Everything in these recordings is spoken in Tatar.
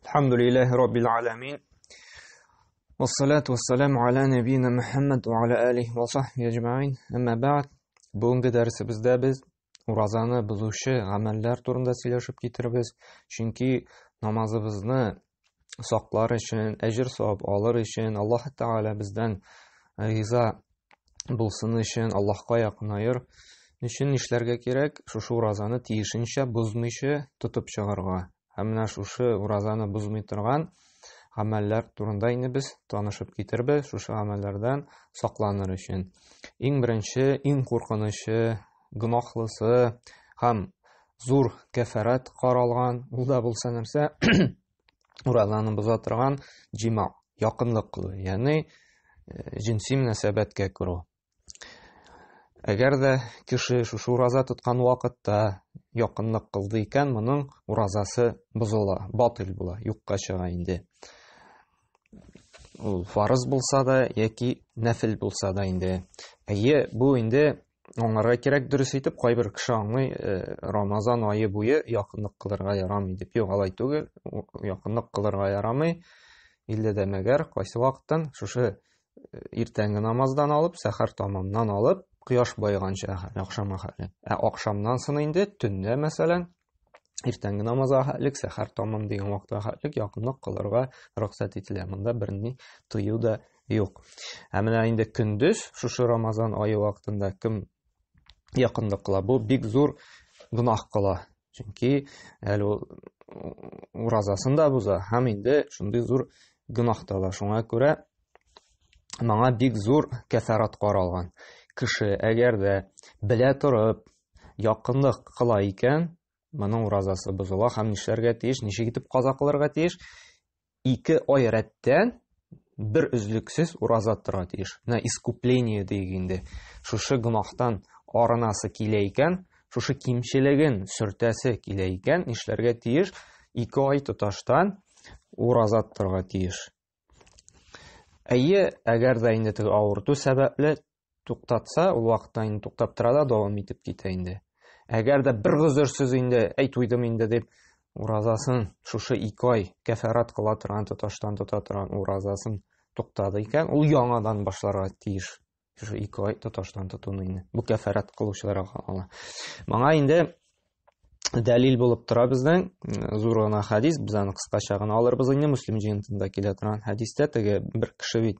Alhamdulillahi Rabbil alamin. Wassalatu wassalamu ala nabiyina Muhammad wa ala alihi wa sahbihi ajma'in. Amma ba'd. Бүгенге дәресебездә без уразаны бозучы гамәлләр турында сөйләшеп китербез. Чөнки намазыбызны саклар өчен, әҗер савап алыр өчен, Аллаһ Тәгалә бездән риза булсын өчен, Аллаһка якынаер өчен нишләргә кирәк? Шушы уразаны тиешенчә бозмыйча тотып чыгарга. Һәм менә шушы уразаны бозмый торган гамәлләр турында инде без танышып китербез, шушы гамәлләрдән сакланыр өчен. Иң беренче, иң куркынычы, гөнаһлысы һәм зур кәфәрәт каралган, ул да булса нәрсә, уразаны боза торган җима, якынлык кылу, ягъни җенси мөнәсәбәткә керү. Әгәр дә кеше шушы ураза тоткан вакытта якынлык кылды икән, моның уразасы бозыла, батил була, юкка чыга инде. Ул фарыз булса да яки нәфил булса да инде. Әйе, бу инде аңларга кирәк дөрес итеп, кайбер кеше аңлый, Рамазан ае буе якынлык кылырга ярамый дип. Юк, алай түгел, якынлык кылырга ярамый. Иллә дә мәгәр кайсы вакыттан шушы иртәнге намаздан алып, сәхәр тамамнан алып, кояш баеганча ахшамга хәтле. Ә ахшамнан соң инде төнлә, мәсәлән, иртәнге намазга хәтлек, сәхәр тамам дигән вакытка хәтлек якынлык кылырга рөхсәт ителә. Монда берни тыю да юк. Ә менә инде көндез шушы Рамазан ае вакытында кем якынлык кыла, бу бик зур гөнаһ кыла. Чөнки әле ул уразасын да боза һәм инде шундый зур гөнаһ та ала. Шуңа күрә моңа бик зур кәфәрат каралган. Кеше әгәр дә белә торып якынлык кыла икән, моның уразасы бозыла һәм нишләргә тиеш, ничек итеп каза кылырга тиеш? 2 ай рәттән бер өзлексез ураза тора тиеш. Менә искупление диек инде. Шушы гөнаһтан арынасы килә икән, шушы кимчелеген сөртәсе килә икән, нишләргә тиеш? 2 ай тоташтан ураза торырга тиеш. Әйе, әгәр дә инде теге авырту сәбәпле туктатса, ул вакытта инде туктап тора да дәвам итеп китә инде. Әгәр дә бер гозерсез инде, әй туйдым инде дип, уразасын шушы 2 ай кәфәрат кыла торган, тоташтан тота торган уразасын туктады икән, ул яңадан башларга тиеш. Шушы 2 ай тоташтан тотуны инде. Бу кәфәрат кылучыларга ала. Моңа инде дәлил булып тора безнең зур гына хәдис, без аны кыскача гына алырбыз инде, Муслим җыентында килә торган хәдистә теге бер кеше бит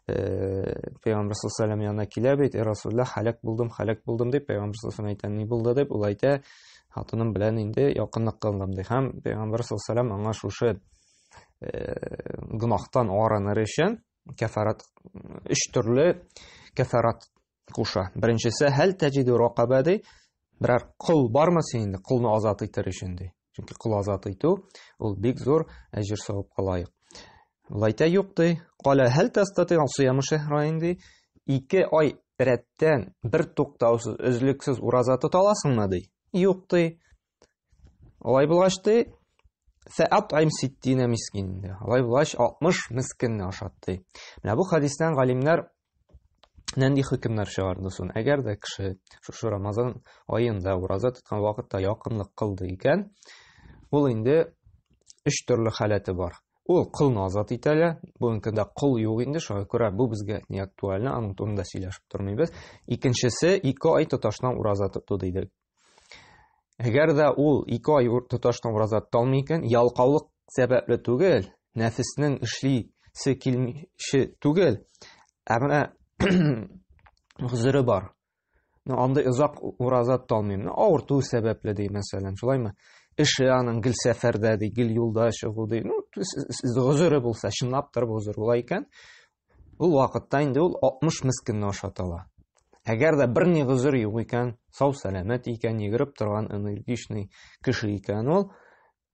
Пәйгамбәр саллаллаху алейһи янына килә бит, "Эй Расулуллаһ, һәлак булдым, һәлак булдым" дип, Пәйгамбәр саллаллаху алейһи әйтә, "Ни булды?" дип, ул әйтә, "Хатыным белән инде якынлык кылдым" ди. Һәм Пәйгамбәр саллаллаху алейһи аңа шушы гөнаһтан арыныр өчен кәфарат өч төрле кәфарат куша. Беренчесе, хәл тәҗиду ракаба ди, берәр кол бармы син инде колны азат итер өчен ди. Чөнки кол азат итү ул бик зур әҗер савапка лаек. Ул әйтә, юк ди. Кала хәл тастати сияму шәһрайн ди. 2 ай рәттән бер туктаусыз, өзлексез ураза тота аласыңмы ди. Юк ди. Алай булгач ди, фәат'им ситтина мискин ди. Алай булгач 60 мискинне ашат ди. Менә бу хәдистән галимнәр нинди хөкемнәр чыгарды соң? Әгәр дә кеше шушы Рамазан аенда ураза тоткан вакытта якынлык кылды икән, ул инде өч төрле халәте бар. Ул колны азат итә лә, бүгенге көндә кол юк инде, шуңа күрә бу безгә не актуально, аның турында сөйләшеп тормыйбыз. Икенчесе, 2 ай тоташтан ураза тоту дидек. Әгәр дә ул 2 ай тоташтан ураза тота алмый икән, ялкаулык сәбәпле түгел, нәфеснең эшлисе килмеше түгел, ә менә гозере бар. Ну, андый озак ураза тота алмыйм. Ну, авырту сәбәпле ди, мәсәлән, шулаймы? Эше аның гел сәфәрдә ди, гел юлда чыгу ди. Ну, гозере булса, чынлап торып гозер була икән, ул вакытта инде ул 60 мескинне ашата ала. Әгәр дә берни гозер юк икән, сау-сәламәт икән, йөгереп торган энергичный кеше икән ул,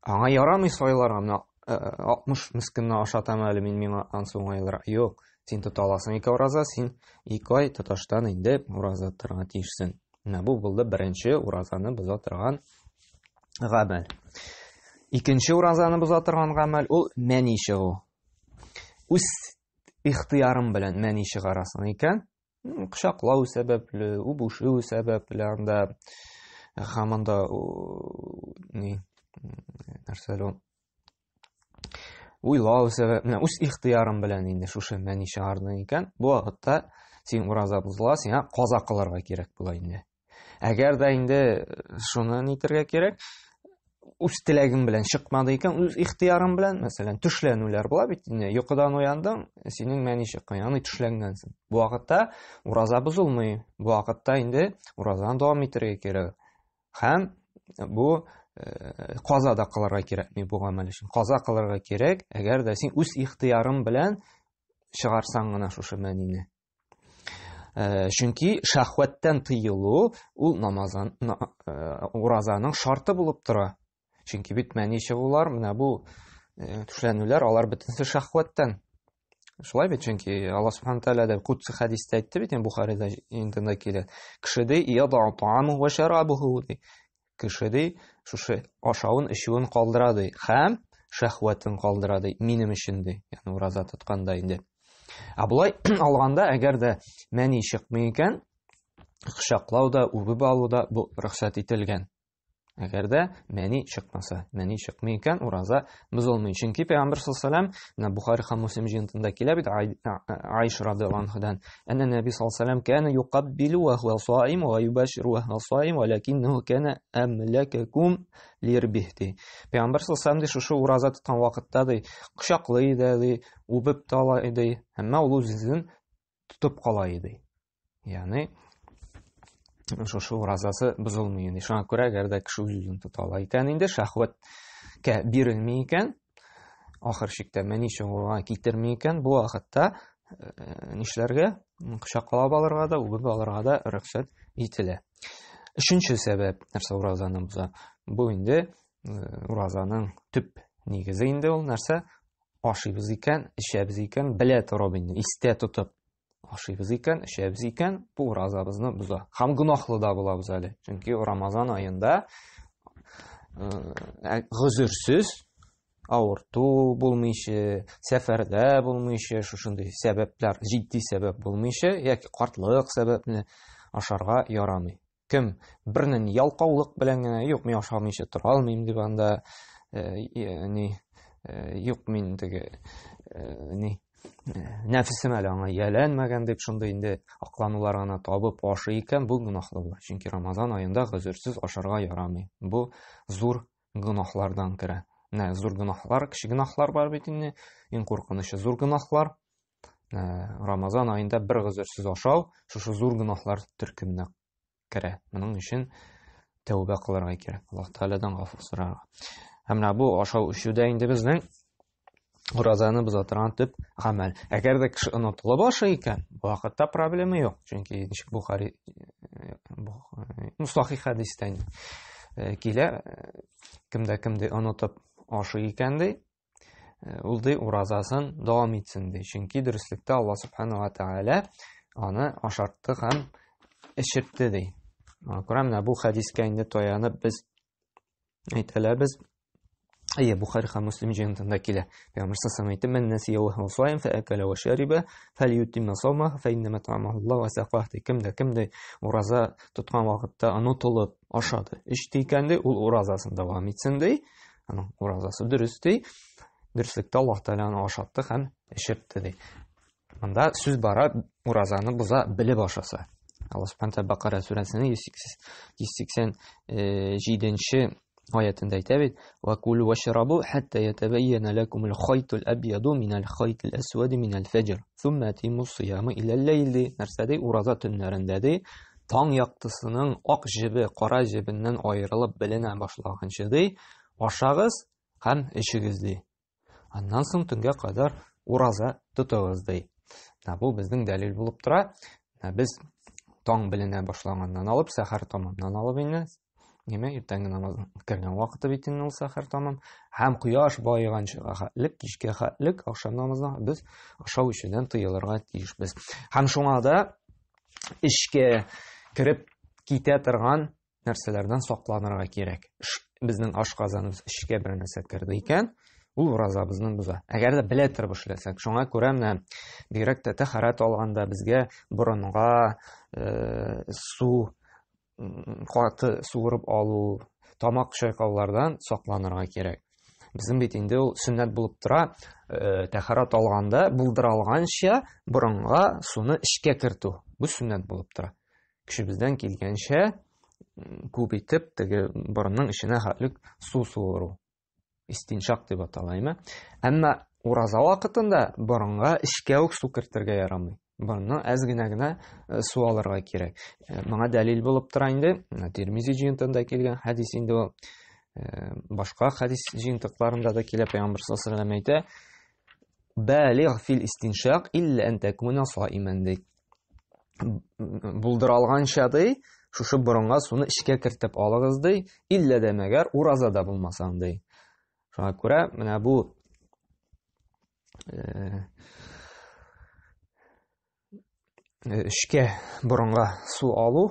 аңа ярамый сайларга, менә 60 мескинне ашатам әле мин, миңа ансы уңайлырак. Юк, син тота аласың ике ураза, син 2 ай тоташтан инде ураза тотарга тиешсең. Менә бу булды беренче уразаны боза торган гамәл. Икенче уразаны боза торган гамәл ул мәни чыгу. Үз ихтыярың белән мәни чыгарасың икән, кочаклау сәбәпле, үбүшү сәбәпле, анда һәм анда ни нәрсә әле ул? уйлау сәбәп, менә үз ихтыярың белән инде шушы мәни чыгардың икән, бу вакытта син ураза бозыла, сиңа каза кылырга кирәк була инде. Әгәр дә инде шуны нитергә кирәк, үз теләгең белән чыкмады икән, үз ихтыярың белән, мәсәлән, төшләнүләр була бит инде, йокыдан уяндың, синең мәни чыккан, ягъни төшләнгәнсең. Бу вакытта ураза бозылмый. Бу вакытта инде уразаны дәвам итәргә кирәк. Һәм бу каза да кылырга кирәкми бу гамәл өчен. Каза кылырга кирәк, әгәр дә син үз ихтыярың белән чыгарсаң гына шушы мәнине. Чөнки шәһвәттән тыелу ул намазан, уразаның шарты булып тора. Чөнки бит мәни чыгулар, менә бу төшләнүләр, алар бөтенесе шәһвәттән. Шулай бит, чөнки Аллаһ Субхану тәгалә дә Кудси хәдистә әйтте бит, Бухарида инде килә. Кеше ди, ядау тааму ва шарабуху ди. Кеше ди, шушы ашавын, эчүен калдыра ди һәм шәһвәтен калдыра ди, минем өчен ди. Ягъни ураза тотканда инде. Ә болай алганда, әгәр дә мәни чыкмый икән, кочаклау да, үбеп алу да бу рөхсәт ителгән. Әгәр дә мәни чыкмаса, мәни чыкмый икән, ураза бозылмый. Чөнки Пәйгамбер саллаллаһу алейһи ва менә Бухари һәм Муслим җыентында килә бит Аиша радиаллаһу анһадан. Әнә Нәби саллаллаһу алейһи ва кана юкаббилу ва хуа саим ва юбаширу ва хуа саим, валакиннаху кана амлакакум лирбих ди. Пәйгамбер саллаллаһу алейһи ва шушы ураза тоткан вакытта ди, кочаклый да ди, үбеп тә ала иде, әмма ул үзен тотып кала иде. Ягъни шушы уразасы бозылмый инде. Шуңа күрә әгәр дә кеше үз-үзен тота ала икән инде, шәһвәткә бирелми икән, ахыр чиктә мәни чыгуга китерми икән, бу вакытта нишләргә? Кочаклап алырга да, үбеп алырга да рөхсәт ителә. Өченче сәбәп, нәрсә уразаны боза? Бу инде уразаның төп нигезе инде ул нәрсә? Ашыйбыз икән, эчәбез икән, белә торып инде, истә тотып ашыйбыз икән, эчәбез икән, бу уразабызны боза. Һәм гөнаһлы да булабыз әле. Чөнки Рамазан аенда гозерсез авырту булмыйча, сәфәрдә булмыйча, шушындый сәбәпләр, җитди сәбәп булмыйча яки картлык сәбәпле ашарга ярамый. Кем бернин ялкаулык белән генә, юк, мин ашамыйча тора алмыйм дип анда, ни, юк, мин теге, ни, нәфесем әле аңа ияләнмәгән дип шундый инде акланулар гына табып ашый икән, бу гөнаһлы була. Чөнки Рамазан аенда гозерсез ашарга ярамый. Бу зур гөнаһлардан керә. Менә зур гөнаһлар, кече гөнаһлар бар бит инде. Иң куркынычы зур гөнаһлар. Рамазан аенда бер гозерсез ашау шушы зур гөнаһлар төркеменә керә. Моның өчен тәүбә кылырга кирәк. Аллаһ Тәгаләдән гафу сорарга. Һәм менә бу ашау эчү дә инде безнең уразаны боза торган төп гамәл. Әгәр дә кеше онытылып ашый икән, бу вакытта проблема юк. Чөнки ничек Бухари, ну, сахих хәдистән килә, кемдә кем ди онытып ашый икән ди, ул ди уразасын дәвам итсен ди. Чөнки дөреслектә Алла субхана ва тааля аны ашатты һәм эчертте ди. Шуңа күрә менә бу хәдискә инде таянып без әйтәләбез. Әйе, Бухари һәм Муслим җыентында килә. Пәйгамбәр саллаллаху алейһи ва сәлләм нәсия ва хуа саим фа акала ва шариба фалютимма сawмаһу фа иннама та'амаху Аллаһу ва сақаһ ди. Кем дә кем ди ураза тоткан вакытта онытылып ашады, эчте икән ди, ул уразасын дәвам итсен ди. Аның уразасы дөрес ди. Дөреслектә Аллаһ Тәгалә аны ашатты һәм эчертте ди. Монда сүз бара уразаны боза белеп ашаса. Аллаһ Субхану тәгалә Бакара сүрәсенең 187-нче аятында әйтә бит: "Ва кулу вашрабу хатта ятабайяна лакумул хайтул абьяду минал хайтил асвади минал фаҗр, сумма атиммус сияма илал ләйл" ди. Нәрсә ди? Ураза төннәрендә ди, таң яктысының ак җебе кара җебеннән аерылып беленә башлаганчы ди, ашагыз һәм эчегез ди. Аннан соң төнгә кадәр ураза тотыгыз ди. Менә бу безнең дәлил булып тора. Менә без таң беленә башлаганнан алып, сәхәр тамамнан алып инде, ниме, иртәнге намазның кергән вакыты бит инде ул сәхәр тамам, һәм кояш баеганчыга хәтлек, кичкә хәтлек ахшам намазына без ашау эчүдән тыелырга тиешбез. Һәм шуңа да эчкә кереп китә торган нәрсәләрдән сакланырга кирәк. Безнең ашказаныбыз эчкә бер нәрсә керде икән, ул уразабызны боза. Әгәр дә белә торып эшләсәк, шуңа күрә менә бигрәк тә тәһарәт алганда безгә борынга су каты суырып алу, тамак чайкаулардан сакланырга кирәк. Безнең бит инде ул сөннәт булып тора, э, тәһарәт алганда булдыра алганча борынга суны эчкә кертү. Бу сөннәт булып тора. Көчебездән килгәнчә күп итеп теге борынның эченә хәтлек су суыру. Истиншак дип атала, әйме? Әмма ураза вакытында борынга эчкә үк су кертергә ярамый. Борыннан әз генә генә э, су алырга кирәк. Э, моңа дәлил булып тора инде. Тирмизи җыентыгында килгән хәдис инде ул. Э, башка хәдис җыентыкларында да килә, Пәйгамбер саллаллаһу алейһи ва әйтә: "Балигъ фил истиншак илля ан такуна саиман" ди. Булдыра алганча ди, шушы борынга суны эчкә кертеп алыгыз ди, иллә дә мәгәр уразада булмасаң ди. Шуңа күрә менә бу эчкә борынга су алу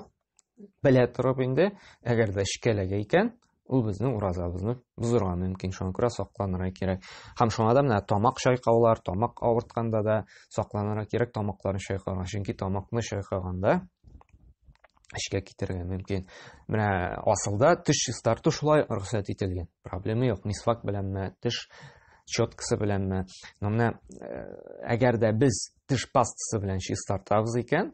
белә торып инде, әгәр дә эчкә эләгә икән, ул безнең уразабызны бозырга мөмкин. Шуңа күрә сакланырга кирәк. Һәм шуңа да менә тамак чайкаулар, тамак авыртканда да сакланырга кирәк тамакларны чайкауга. Чөнки тамакны чайкаганда эчкә китергә мөмкин. Менә асылда теш чистарту шулай рөхсәт ителгән. Проблема юк. Мисвак беләнме, теш щеткасы беләнме. Но менә э, әгәр дә без теш пастасы белән чистартабыз икән,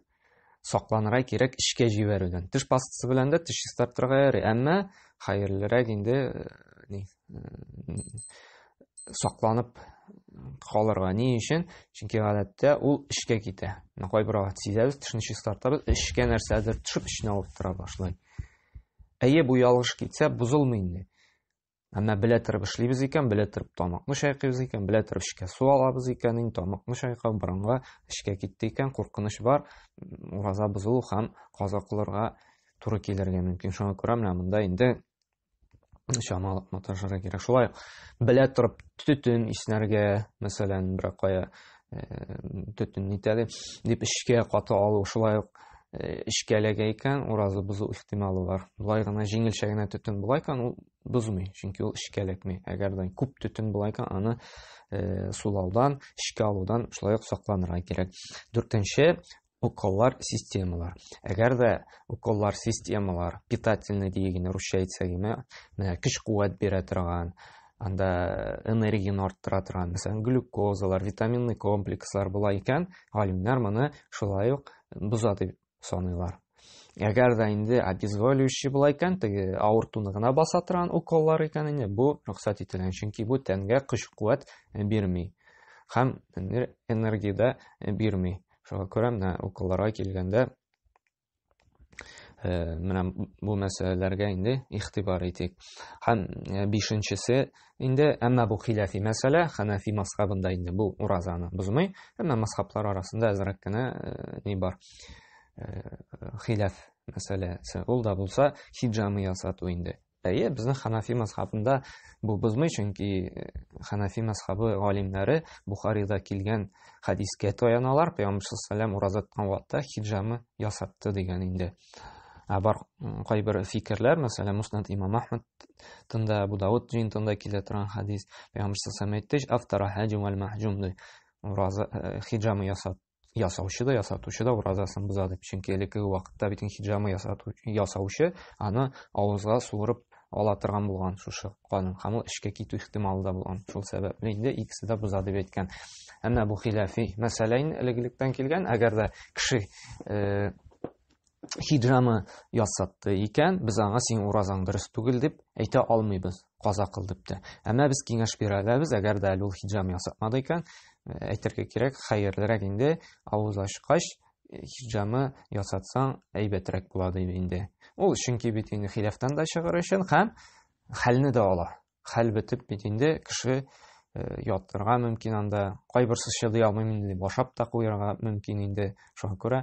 сакланырга кирәк эчкә җибәрүдән. Теш пастасы белән дә теш чистартырга ярый, әмма хәерлерәк инде э, ни э, сакланып калырга. Ни өчен? Чөнки гадәттә ул эчкә китә. Менә кайбер вакыт сизәбез, тешне чистартабыз, эчкә нәрсәдер төшеп, эчне авырттыра башлый. Әйе, бу ялгыш китсә, бозылмый инде. Әмма белә торып эшлибез икән, белә торып тамакны чайкыйбыз икән, белә торып эчкә су алабыз икән, инде тамакны чайкап, борынга эчкә китте икән, куркыныч бар, ураза бозылу һәм каза кылырга туры килергә мөмкин. Шуңа күрә менә монда инде чамалап маташырга кирәк. Шулай ук белә торып төтен иснәргә, мәсәлән, бер кая э, төтен нитә дип эчкә каты алу, шулай ук э, эчкә эләгә икән, ураза бозу ихтималы бар. Болай гына җиңелчә генә төтен була икән, ул бозмый, чөнки ул эчкә эләкми. Әгәр дә күп төтен була икән, аны э, сулаудан, эчкә алудан шулай ук сакланырга кирәк. Дүртенче, уколлар системалар. Әгәр дә уколлар системалар питательный дигән русча әйтсәк, менә көч куәт бирә торган, анда энергияне арттыра торган, мәсәлән, глюкозалар, витаминный комплекслар була икән, галимнәр моны шулай ук боза дип саныйлар. Әгәр дә инде обезболивающий була икән, теге авыртуны гына баса торган уколлар икән инде, бу рөхсәт ителгән, чөнки бу тәнгә көч-куәт бирми һәм энергия дә бирми. Шуңа күрә менә уколларга килгәндә э, менә бу мәсьәләләргә инде игътибар итик. Һәм э, бишенчесе инде, әмма бу хилафи мәсьәлә, ханафи мазхабында инде бу уразаны бозмый, әмма мазхаблар арасында әзрәк кенә э, ни бар. Хилаф мәсьәләсе. Ул да булса хиджамы ясату инде. Әйе, безнең Ханафи мазхабында бу бозмый, чөнки э, Ханафи мазхабы галимнәре Бухарида килгән хәдискә таяналар. Пәйгамбер саллаллаху ураза тоткан вакытта хиджамы ясатты дигән инде. Ә бар кайбер фикерләр, мәсәлән, Муснад имам Ахмад тында, Абу Дауд җыентында килә торган хәдис, Пәйгамбер саллаллаху әйтте, "Афтара хаҗум вәл маһҗум" ди. Ураза э, хиджамы ясат ясаучы да, ясатучы да уразасын боза дип. Чөнки элеккеге вакытта бит хиджама ясату, ясаучы аны авызга суырып ала торган булган шушы канын. Һәм ул эшкә китү ихтималы да булган. Шул сәбәпле инде икесе дә боза дип әйткән. Әмма бу хилафи мәсьәлә инде элек-электән килгән. Әгәр дә кеше э, хиджамы ясатты икән, без аңа синең уразаң дөрес түгел дип әйтә алмыйбыз, каза кыл дип тә. Әмма без киңәш бирә алабыз, әгәр дә әле ул хиджам ясатмады икән, э, әйтергә кирәк, хәерлерәк инде авыз ачкач э, хиджамы ясатсаң әйбәтрәк була дип инде. Ул чөнки бит инде хилафтан да чыгыр өчен һәм хәлне дә ала. Хәл бетеп бит инде кеше э, ятырга мөмкин анда. Кайберсе чыдый алмыйм инде дип ашап та куярга мөмкин инде. Шуңа күрә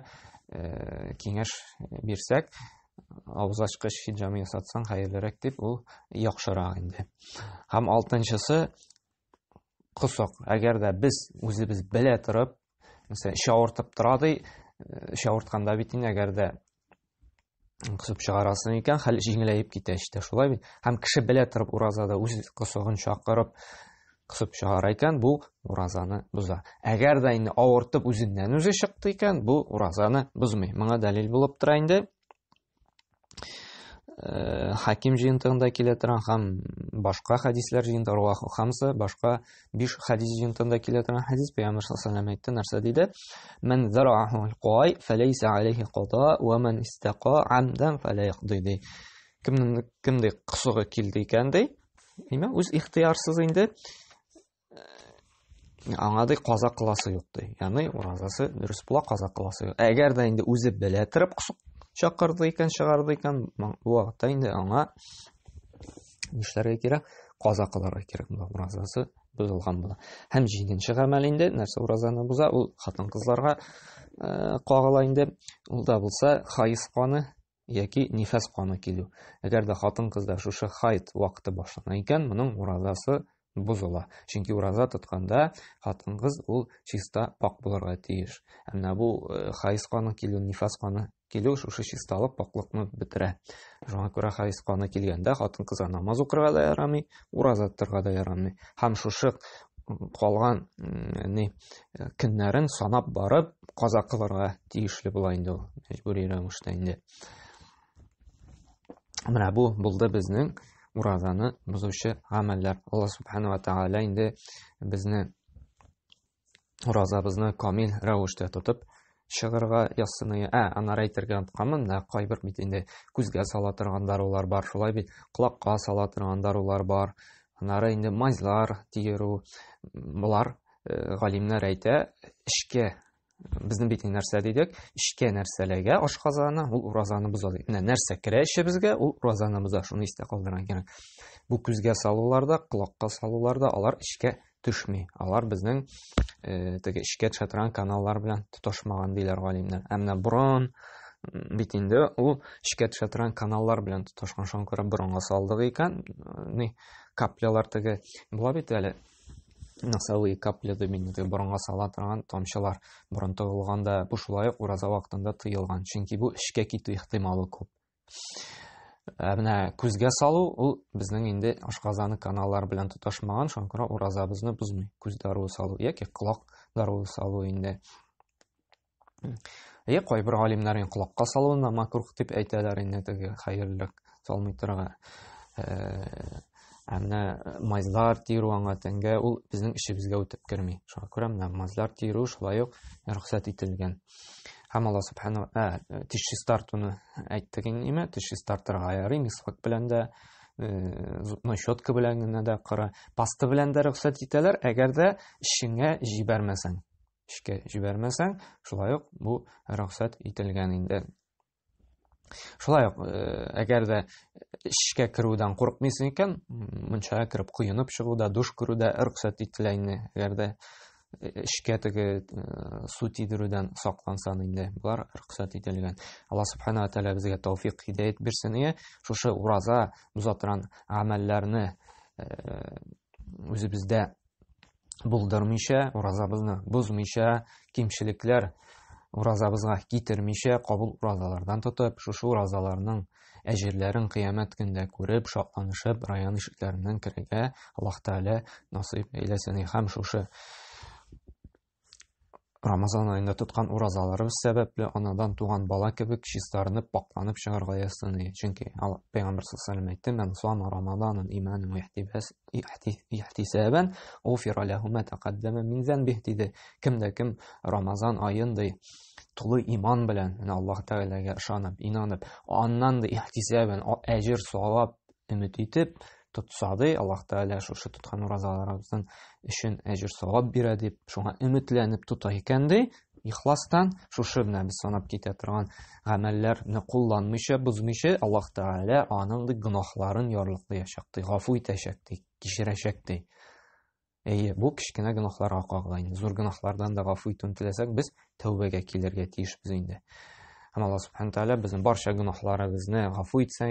э, киңәш бирсәк, авыз ачкыч хиджам ясатсаң хәерлерәк дип, ул яхшырак инде. Һәм алтынчысы косак. Әгәр дә без үзебез белә торып, мәсәлән, эч авыртып тора ди, э, эч авыртканда бит инде әгәр дә кысып чыгарасың икән, хәл җиңеләеп китә эчтә, шулай бит. Һәм кеше белә торып уразада үз кысыгын чакырып кысып чыгара икән, бу уразаны боза. Әгәр дә инде авыртып үзеннән үзе чыкты икән, бу уразаны бозмый. Моңа дәлил булып тора инде. Хаким җыентыгында килә торган һәм башка хәдисләр җыентыгы Раваху Хамса, башка 5 хәдис җыентыгында килә торган хәдис. Пәйгамбәр саллаллаһу алейһи ва әйтте, нәрсә диде? Ман зараху аль-кай фалейса алейхи када ва ман истака амдан фала якди ди. Кемнең кемдә косыгы килде икән ди, Имә үз ихтыярсыз инде аңа ди каза кыласы юк ди. Ягъни уразасы дөрес була, каза кыласы юк. Әгәр дә инде үзе белә торып чакырды икән, чыгарды икән, бу вакытта инде аңа нишләргә кирәк? Каза кылырга кирәк була, уразасы бозылган була. Һәм җиденче гамәл инде, нәрсә уразаны боза, ул хатын-кызларга кагыла инде. Ул да булса хаис каны яки нифас каны килү. Әгәр дә хатын-кызда шушы хайд вакыты башлана икән, моның уразасы бозыла. Чөнки ураза тотканда хатын-кыз ул чиста, пак булырга тиеш. Ә менә бу хайз каны килү, нифас каны килү шушы чисталык, паклыкны бетерә. Шуңа күрә хайз каны килгәндә хатын-кызга намаз укырга да ярамый, ураза тотарга да ярамый. Һәм шушы калган ни көннәрен санап барып, каза кылырга тиешле була инде ул, мәҗбүри рәвештә инде. Менә бу булды безнең уразаны бозучы гамәлләр. Алла субхана ва тааля инде безне уразабызны камил рәвештә тотып чыгарга язсын. Ә, аннары әйтергә онытканмын, менә кайбер бит инде күзгә сала торган дарулар бар, шулай бит, колакка сала торган дарулар бар. Аннары инде мазьлар тиерү, болар галимнәр әйтә, эчкә безнең бит нәрсә дидек, эчкә нәрсәләргә ашказаны, ул уразаны боза ди. Менә нәрсә керә эчебезгә, ул уразаны боза. Шуны истә калдырырга кирәк. Бу күзгә салулар да, колакка салулар да, алар эчкә төшми. Алар безнең теге эчкә төшә торган каналлар белән тоташмаган диләр галимнәр. Ә менә борын бит инде ул эчкә төшә торган каналлар белән тоташкан. Шуңа күрә борынга салдык икән, ни каплялар теге була бит әле, носовые капли дип инде теге борынга сала торган тамчылар. Борын тыгылганда бу шулай ук ураза вакытында тыелган, чөнки бу эчкә китү ихтималы күп. Ә менә күзгә салу ул безнең инде ашказаны каналлары белән тоташмаган, шуңа күрә уразабызны бозмый. Күз даруы салу яки колак даруы салу инде. Е, кайбер галимнәр инде колакка салуны макрух дип әйтәләр инде, теге хәерлерәк салмый торырга. Ә менә мазьлар тирү аңа тәнгә ул безнең эчебезгә үтеп керми. Шуңа күрә менә мазьлар тирү шулай ук рөхсәт ителгән. Һәм Алла субхана теш чистартуны әйттек инде, теш чистартырга ярый, мисвак белән дә, зубной щетка белән генә дә кара, паста белән дә рөхсәт итәләр, әгәр дә эчеңә җибәрмәсәң. Эчкә җибәрмәсәң, шулай ук бу рөхсәт ителгән инде. Шулай ук, әгәр дә эчкә керүдән курыкмыйсың икән, мунчага кереп коенып чыгу да, душ керү дә рөхсәт ителә инде. Әгәр дә эчкә теге су тидерүдән саклансаң инде, болар рөхсәт ителгән. Алла субхана ва тааля безгә тәүфик, һидәят бирсен ие. Шушы ураза боза торган гамәлләрне үзебездә булдырмыйча, уразабызны бозмыйча, кимчелекләр уразабызга китермичә, кабул уразалардан тотып, шушы уразаларның әҗерләрен кыямәт көндә күреп, шатланышып, район ишекләреннән керергә Аллаһ Тәгалә насыйп әйләсен. Һәм шушы Рамазан аенда тоткан уразаларыбыз сәбәпле анадан туган бала кебек чистарынып, пакланып чыгарга язсын. Чөнки Пәйгамбәр саллаллаһу алейһи ва сәлләм әйтте: "Мән сама Рамазанан иманан ва ихтисабан, уфира лаху ма тақаддама мин занбих" диде. Кем дә кем Рамазан аен ди тулы иман белән, менә Аллаһ Тәгаләгә ышанып, инанып, аннан да ихтисабан әҗер, савап өмет итеп тотса ди, Аллаһ Тәгалә шушы тоткан уразаларыбызның өчен әҗер савап бирә дип, шуңа өметләнеп тота икән ди, ихластан шушы менә без санап китә торган гамәлләрне кулланмыйча, бозмыйча, Аллаһ Тәгалә аның ди гөнаһларын ярлыклаячак ди, гафу итәчәк ди, кичерәчәк ди. Әйе, бу кечкенә гөнаһларга кагыла инде. Зур гөнаһлардан да гафу итүен теләсәк, без тәүбәгә килергә тиешбез инде. Һәм Аллаһ субхана тәгалә безнең барча гөнаһларыбызны гафу итсә,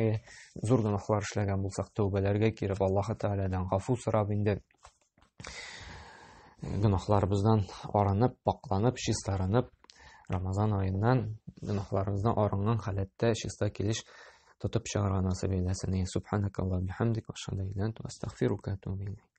зур гөнаһлар эшләгән булсак, тәүбәләргә килеп, Аллаһ Тәгаләдән гафу сорап инде гөнаһларыбыздан арынып, пакланып, чистарынып, Рамазан аеннан гөнаһларыбыздан арынган халәттә чиста килеш тотып чыгарга насыйп әйләсен. Субханакаллаһу бихамдик, ва ашһаду ан ла иляха илля анта, астагфирука ва атубу илейк.